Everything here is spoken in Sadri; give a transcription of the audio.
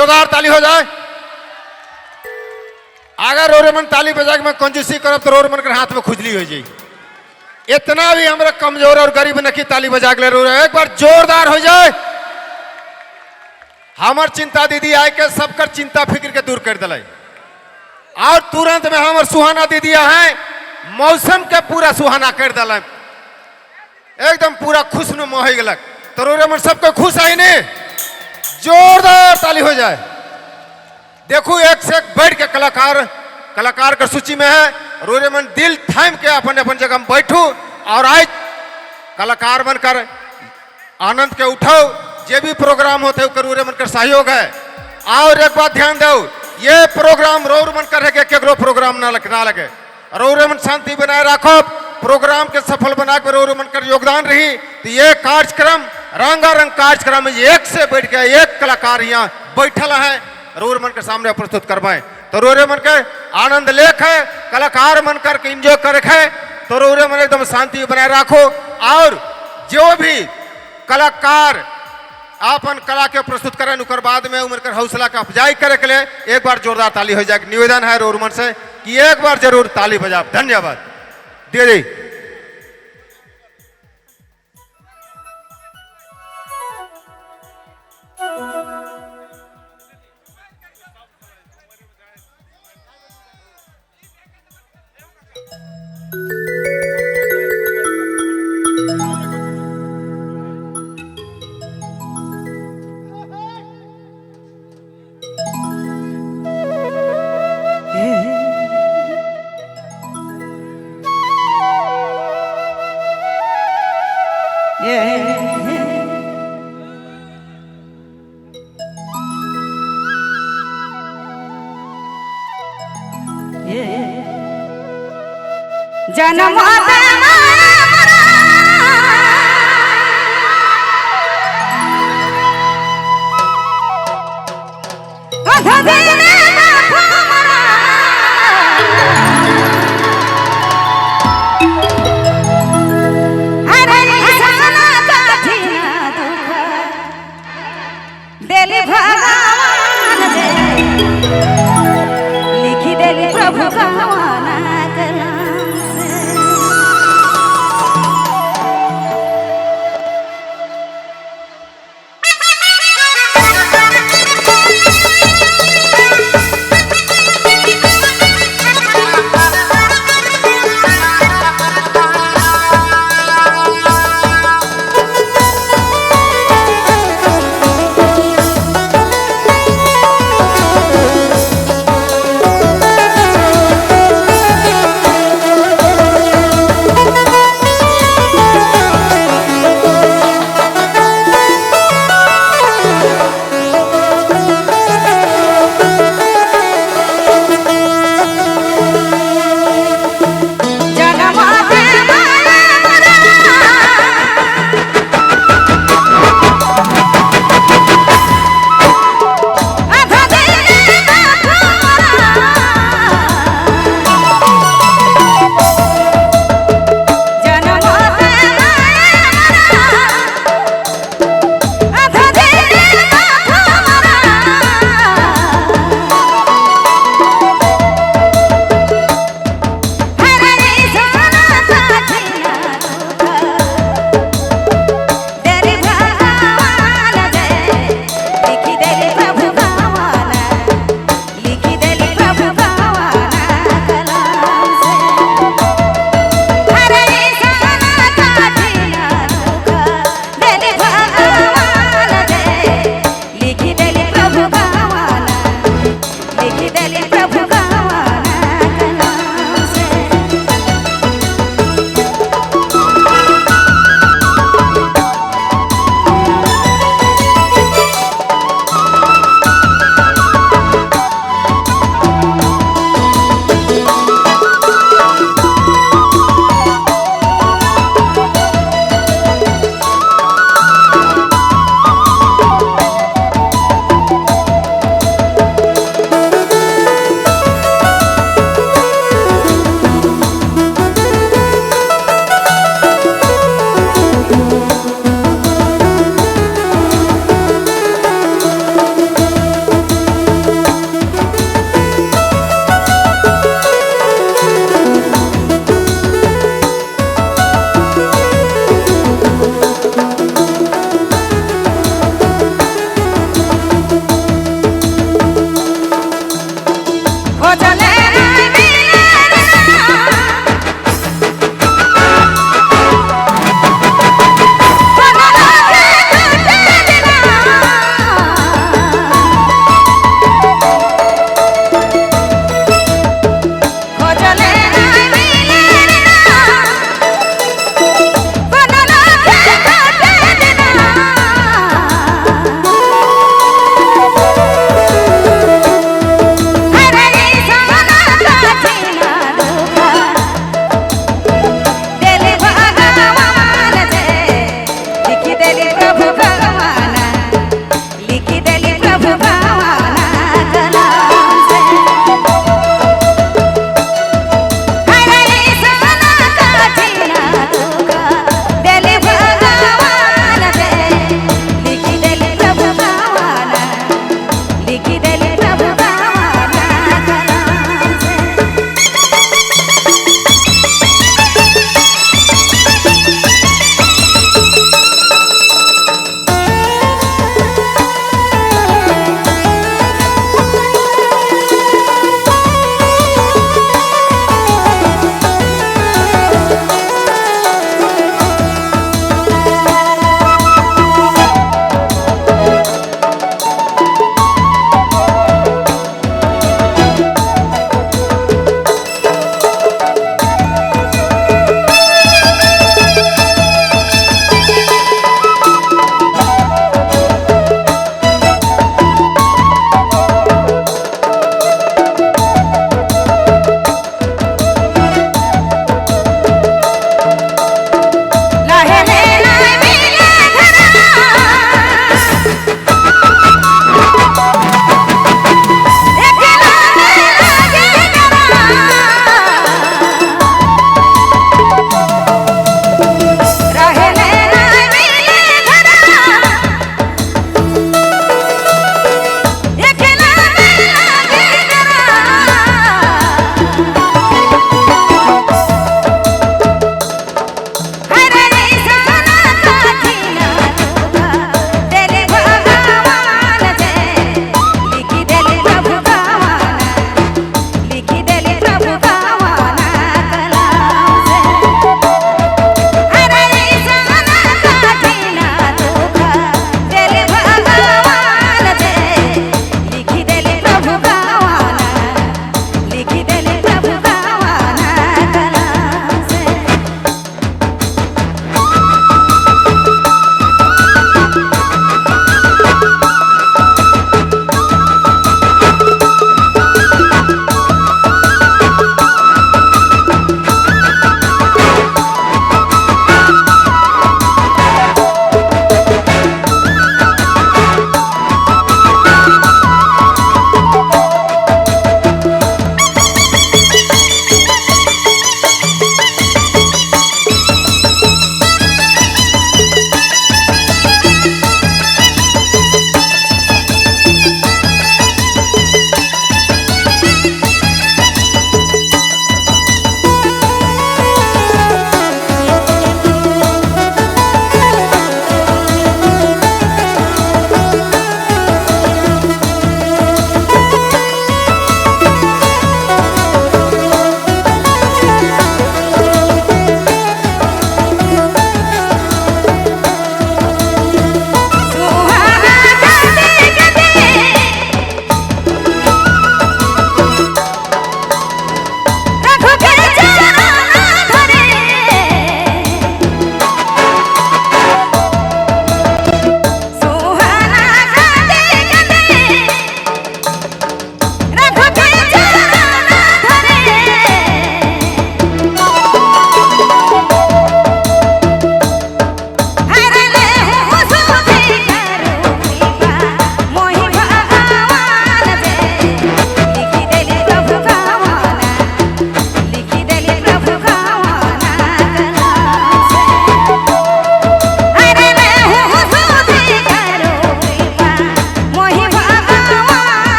जोरदार ताली हो जाए। अगर रोरे मन ताली बजा के मैं कंजूसी करब तो रोरे मन के हाथ में खुजली हो जाई। इतना भी हमरा कमजोर और गरीब नकी ताली बजा के ले रो एक बार जोरदार हो जाए। हमर चिंता दीदी आए के सबकर चिंता फिक्र के दूर कर दिलाई और तुरंत में हमर सुहाना दीदी आए मौसम के पूरा सुहाना कर दिल, एकदम पूरा खुशनुमा हो गलक। तो रोरे मन सबके खुश आई ने, जोरदार ताली हो जाए। देखो एक से एक बढ़ के कलाकार कलाकार के सूची में है। रोरे मन दिल थाम के अपन अपन जगह में बैठू और आज कलाकार बनकर आनंद के उठाओ। जे भी प्रोग्राम होते ओकर रोरे मन कर सहयोग है। और एक बात ध्यान दो, ये प्रोग्राम रोर मन कर है कि केकरो प्रोग्राम ना लगे। रोरे मन शांति बनाए रखो, प्रोग्राम के सफल बना के रोरे मन कर योगदान रही। तो ये कार्यक्रम रंगारंग कार्यक्रम में एक से बढ़ के एक कलाकार यहाँ बैठल है, रोर मन के सामने प्रस्तुत करवाए। तो रोरे मन के आनंद लेख है, कलाकार मन करके एंजॉय करे है। तो रोरे मन एकदम शांति बनाए रखो और जो भी कलाकार अपन कला के प्रस्तुत करें उकर बाद में उम्र कर हौसला के अफजाई करे के लिए एक बार जोरदार ताली हो जाए। निवेदन है रोरमन से कि एक बार जरूर ताली बजाओ। धन्यवाद दीदी। जन्म देली भगवान लिखी देली प्रभु।